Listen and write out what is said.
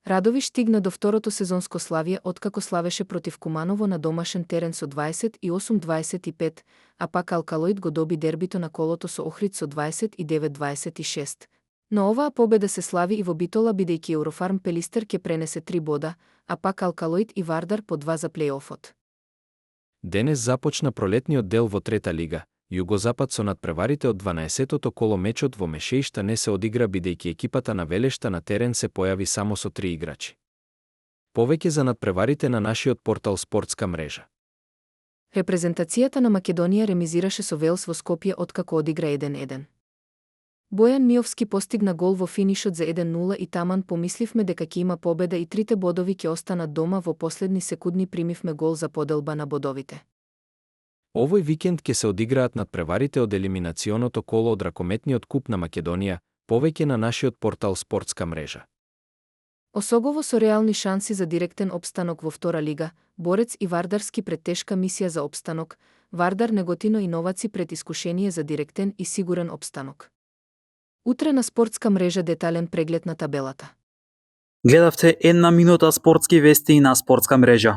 Радовиш стигна до второто сезонско славие откако славеше против Куманово на домашен терен со 28-25, а пак Алкалоид го доби дербито на колото со Охрид со 29-26. Но оваа победа се слави и во Битола бидејќи Еврофарм Пелистер ќе пренесе 3 бода, а пак Алкалоид и Вардар по 2 за плејофот. Денес започна пролетниот дел во трета лига. Југозапад со надпреварите од 12-тото коло мечот во Мешеишта не се одигра бидејќи екипата на Велешта на терен се појави само со 3 играчи. Повеќе за надпреварите на нашиот портал Спортска мрежа. Репрезентацијата на Македонија ремизираше со Велс во Скопје откако одигра 1-1. Бојан Миовски постигна гол во финишот за 1-0 и таман помисливме дека ќе има победа и 3 бодови ќе останат дома, во последни секунди примивме гол за поделба на бодовите. Овој викенд ќе се одиграат надпреварите од елиминационото коло од ракометниот куп на Македонија, повеќе на нашиот портал Спортска мрежа. Осогово со реални шанси за директен опстанок во втора лига, Борец и Вардарски пред тешка мисија за опстанок, Вардар Неготино и Новаци пред искушение за директен и сигурен опстанок. Утре на Спортска мрежа детален преглед на табелата. Гледавте една минута спортски вести на Спортска мрежа.